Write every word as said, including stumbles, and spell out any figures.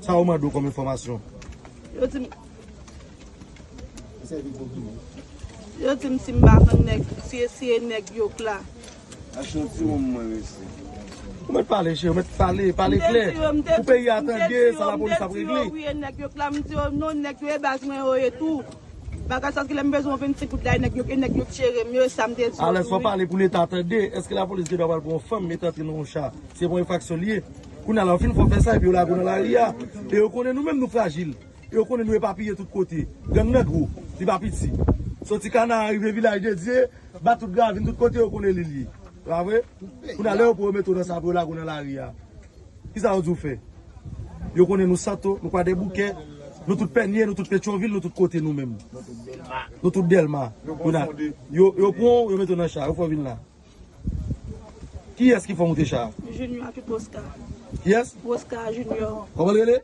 Sa yo mande w kòm enfòmasyon? Yo di m, yo di m si m pa konn nèg, si, si e nèg Yok la. Achte yon ti wonm mwen resi. Ou mèt pale, cheri, ou mèt pale, pale klè. Pou peyi a tande sa lapolis ap regle. Wi, e nèg Yok la, m di yo non, nèg yo e baz mwen yo ye tou. Bagay sa ki lè m bezwen yon vennsenk goud la, e nèg yo, e nèg yo tcheke m, yo, e sa m te di yo. Alè, fò pale pou Leta tande. Èske lapolis gen dwa pral pran yon fanm, mete antre nan yon cha? Se yon enfraksyon li ye. Kounye a la, w fin fè w fè sa, epi yo lage w nan lari a. E yo konnen nou menm nou frajil. E yo konnen nou epapiye tout kote. Gang nan gwo, li pa piti. Soti Kana rive Vilaj de Dye, bat tout gravin, tout kote yo konnen li, li ye. Pa vre? Kounye a lè yo pou yo mete w nan sa, pou yo lage w nan lari a. Kisa yo di w fè? Yo konnen nou Santo, nou Kwadèboukè, nou tout Pènye, nou tout Petyonvil, nou tout kote nou menm. Nou tout Dèlma. Kounye a, yo, yo pran w, yo mete w nan cha, yo fè w vin la. Kiyès ki fè w moute cha a? Junior ak Oscar. Kiyès? Oscar Junior. Kòman l rele?